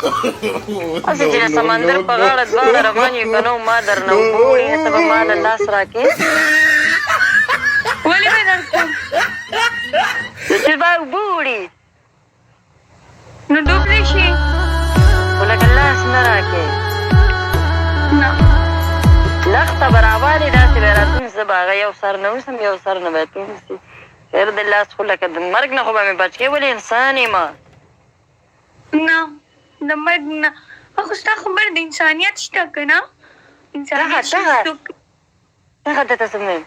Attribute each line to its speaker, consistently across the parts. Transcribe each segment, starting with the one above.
Speaker 1: هسې
Speaker 2: No,
Speaker 1: چې د
Speaker 2: no,
Speaker 1: سمندر
Speaker 2: no,
Speaker 1: په
Speaker 2: no.
Speaker 1: غاړه دواړه روان یو که نه ما درنه اوبه وړي، ته به ما له لاس راکې؟
Speaker 3: ولې به درکوم؟
Speaker 1: نو چې ما اوبه وړي
Speaker 3: نو ډوب دې شي.
Speaker 1: خو لکه لاس نه راکې.
Speaker 3: نه.
Speaker 1: لښته به راوالې، داسې به راتون، زه به هغه یو سر نه وسم، یو سر نه به تون سي. خیر د لاس خو لکه د مرګ نه خو به مې بچ کې، ولې انسان یم.
Speaker 3: نه، د مرګ نه خو ستا خبر د انسانیت شته که نه؟ انسانیت شته.
Speaker 1: دغه
Speaker 3: څوک
Speaker 1: دغه درته څه وایم.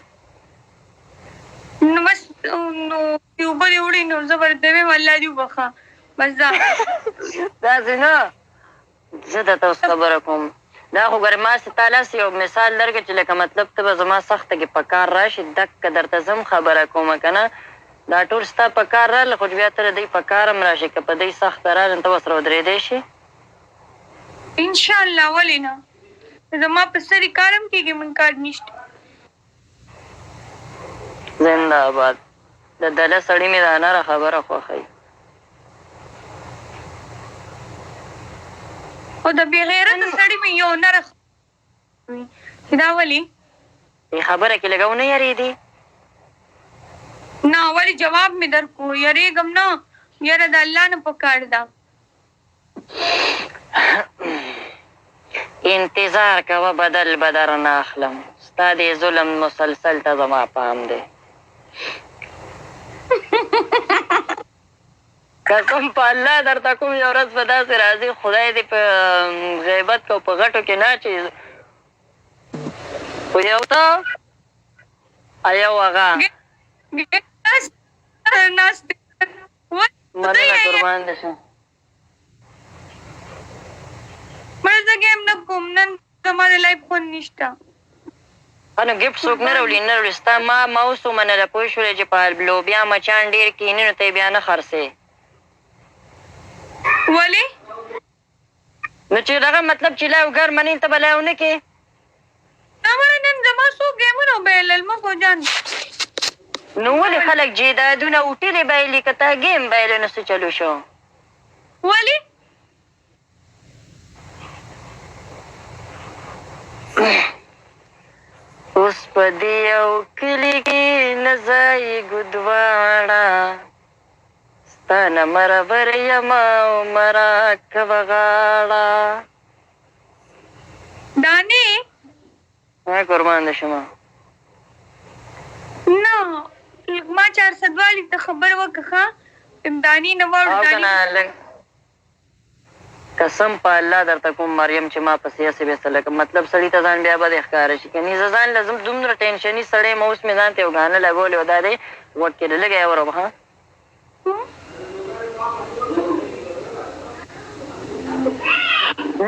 Speaker 3: نو بس نو چې اوبه دې وړي نو زه به درته وایم الله دې وبخښه، بس دا.
Speaker 1: داسې نه، زه درته اوس خبره کوم. دا خو ګورې ما ستا لاس یو مثال درکړ چې لکه مطلب ته به زما سخته کې په کار راشي، دکه درته زه هم خبره کوم که نه. دا ټول ستا په کار راغله، خو چې بیا ته د دوی په کار هم راشې، که په دوی سخته راغله نو ته ورسره ودرېدی شې؟
Speaker 3: انشاءالله، ولې نه؟ زما په سر یې کار هم کېږي، مونږ کار نشته.
Speaker 1: زنده آباد. د دله سړي مې دا نره خبره خوښوي.
Speaker 3: خو د بې غیرته سړي مې یو نره وي چې دا ولې؟
Speaker 1: دې خبره کې لږه ونه یریدې؟
Speaker 3: نه، ولې جواب مې درکو، یریږم نه، یره د الله نه پکار ده.
Speaker 1: انتظار کوه، بدل به درنه اخلم، ستا دې ظلم مسلسل ته زما پام دی. قسم په الله درته کوم، یو ورځ به داسې راځي، خدای دې په غیبت او په غټو کې نه اچوي، خو یو ته یو هغه. مننه، قربان دې شم.
Speaker 3: مړه زه ګیم نه کوم نن، زما د لایف خوند نشته.
Speaker 1: ښه نو ګفټ څوک نه راوړي؟ نه راوړي. ستا ما ما اوس ومنله، پوه شولې چې په لوبیا مچان ډېر کیني، نو ته یې بیا نه خرڅې.
Speaker 3: ولې؟
Speaker 1: نو چې دغه مطلب چې لایو ګرمه نه، ته به لایو نه کې.
Speaker 3: نه مړه، نن زما څو ګیمونه وبایلل مخو جان.
Speaker 1: نو ولې خلک جیدادونه هوټلې بایلي، که تا ګیم بایلې نو څه چلو شو؟
Speaker 3: ولې؟
Speaker 1: اوس په دې یو کلي کې نه ځایږو دواړه، ستا نه مربر یم او مه راکوه غاړه.
Speaker 3: دانې.
Speaker 1: ها، قربان دې شمه.
Speaker 3: نه، لږ ما چارسدوالي ته خبر وکړه، ښه دانې نه واوړو.
Speaker 1: او که
Speaker 3: دانې
Speaker 1: نه لږ قسم په الله درته کوم مریم چې ما پسې هسې بیا څه لکه مطلب سړي ته ځان بیا بد ښکاره شي، کني زه ځان له دومره ټینشني سړی یم. اوس مې ځان ته یو ګانه لګولې وه، دا دی غوږ کې دې لږه یې اورم. ښه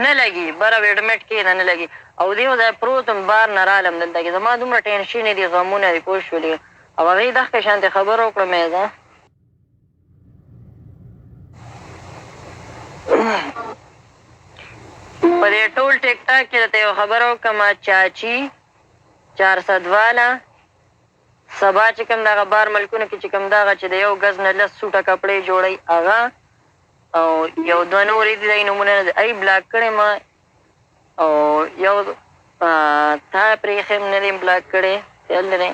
Speaker 1: نه لګي، بره ویډمټ کښېنه، نه لګي. او دې ځای پروت وم، بار نه رالم، دلته کې زما دومره ټینشنې دي، غمونه دي، پوه شولې؟ او هغې دغه شانتې خبره وکړه مې ځه په دې ټول ټیک ټاک کې درته یو خبره وکړم. چاچي چارسدواله سبا چې کوم دغه بار ملکونو کې چې کوم دغه چې د یو ګز نه 10 سوټه کپړې جوړوي، هغه او یو دوه نورې دي، د نومونه نه ای بلاک کړې ما، او یو تا پرېښی هم نه دی بلاک کړی، خیال دی.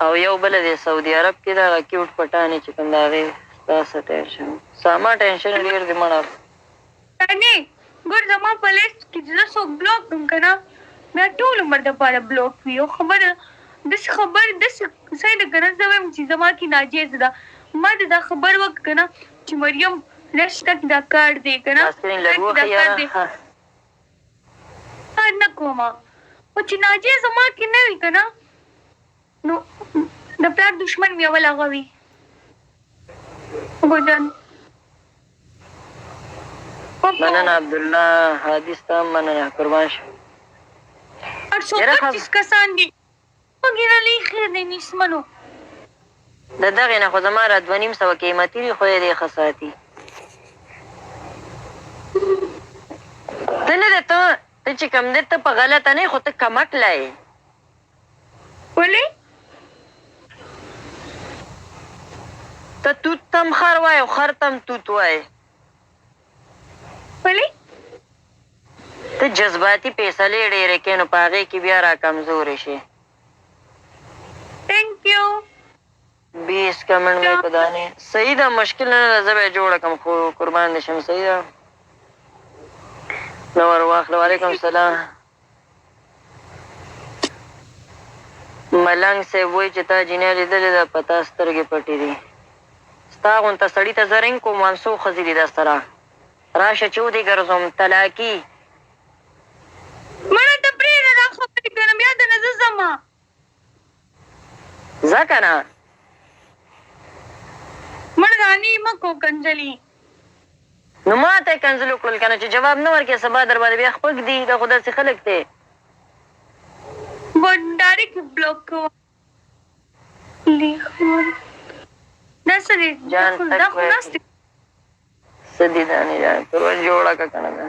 Speaker 1: او یو بل دی سعودي عرب کې دغه کیوټ پټانې چې کوم د هغې. ستا څه ټینشن؟ سما ټینشن ډېر دی مړه.
Speaker 3: دانې ګور، زما په لیست کې چې زه څوک بلاک کړم که نه، بیا ټول عمر دپاره بلاک وي. او خبره داسې، خبر داسې صحیح ده که نه؟ زه وایم چې زما کې ناجایزه ده. ما ته دا خبر وکړه که نه چې مریم لس تک دا کار دی که نه؟
Speaker 1: دا سکرین لږ
Speaker 3: دا
Speaker 1: وښیه.
Speaker 3: کار
Speaker 1: یاره
Speaker 3: دی. کار نه کوم، خو چې ناجایزه ما کې نه وي که نه، نو د پلار دښمن مې اول هغه وي ګوجان.
Speaker 1: مننه عبدالله هادي، ستا هم مننه، قربان شم. یاره
Speaker 3: 825 کسان دي، وګیره لوی خیر دی نیسمنو.
Speaker 1: د دغې نه خو زما را 250 قیمتي دي، خدای دې ښه ساتي. ته نه ده، ته ته چې کوم دی، ته په غلطه نه یې، خو ته کمکله یې.
Speaker 3: ولې؟
Speaker 1: ته توت ته هم خر وایې او خر ته هم توت وایې.
Speaker 3: ولې؟
Speaker 1: ته جذباتي فیصلې ډېرې کوې نو په هغې کې بیا را کمزورې شې.
Speaker 3: ثانک یو.
Speaker 1: 20 کمنټ مې په دانې صحیح ده، مشکل نه ده، زه به یې جوړه کړم، خو قربان دې شم. صحیح ده، نو ور واخله. وعلیکم سلام. ملنګ صاحب وایي چې تا جینۍ لیدلې ده، په تا سترګې پټې دي. ستا غونته سړي ته زه رنګ کوم، وایم څو ښځې دي درسره، راشه چې ودې ګرځوم طلاقي.
Speaker 3: مړه ته پرېږده دا خبرې که نه بیا درنه زه ځمه.
Speaker 1: ځه که نه.
Speaker 3: مړه راني مه کوه کنځلې.
Speaker 1: نو ماته یې کنځل وکړل که نه، چې جواب نه ورکړې سبا درباندې بیا خپک دي، دا خو داسې خلک دی.
Speaker 3: ګور ډایرکټ بلاک کوه. دا څه دی؟
Speaker 1: جان
Speaker 3: دا
Speaker 1: تک
Speaker 3: خو ناست.
Speaker 1: څه دي دانې جان پرون جوړه که کنه ده.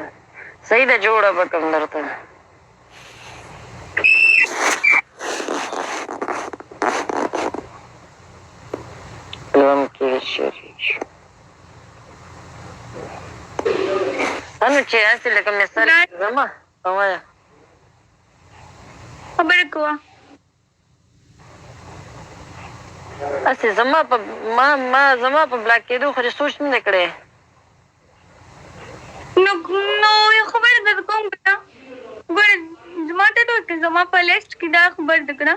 Speaker 1: صحیح ده، جوړه به کم درته. غم کې شریک شو نو چې هسې لکه مثال زما وایه.
Speaker 3: خبره کوه.
Speaker 1: هسې زما په ما ما زما په بلاک کېدو خو دې سوچ نه دی کړی.
Speaker 3: نو نو یو خبره درته کوم که نه، ګوره زما ته ته زما په لیست کې دا خبره ده که نه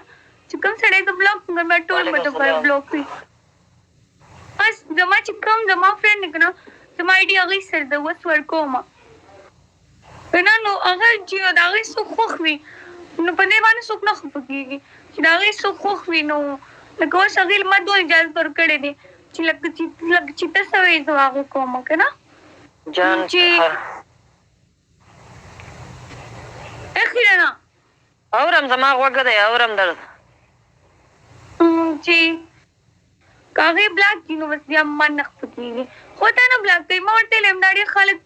Speaker 3: چې کوم سړی زه بلاک کړم بیا ټول
Speaker 1: وعلیکم
Speaker 3: به دپاره
Speaker 1: سلام.
Speaker 3: بلاک وي. بس زما چې کوم زما فرینډ دی که نه، زما آی ډي هغې سره ده، اوس ورکوم که نه. نو هغه چې د هغې څوک خوښ وي نو په دې باندې څوک نه خفه کېږي، چې د هغې څوک خوښ وي. نو لکه اوس هغې ما دوه اجازه ورکړې دی چې لکه چې ته څه وایې زه هغه کوم که نه.
Speaker 1: جان
Speaker 3: چې اخیرنه
Speaker 1: اورم، زما غوږ دی، اورم درته.
Speaker 3: چې که هغې بلاک کړي نو بس بیا ما نه خفه کېږي، خو ته نه بلاک کوي. ما ورته ویل دا ډېر خلک.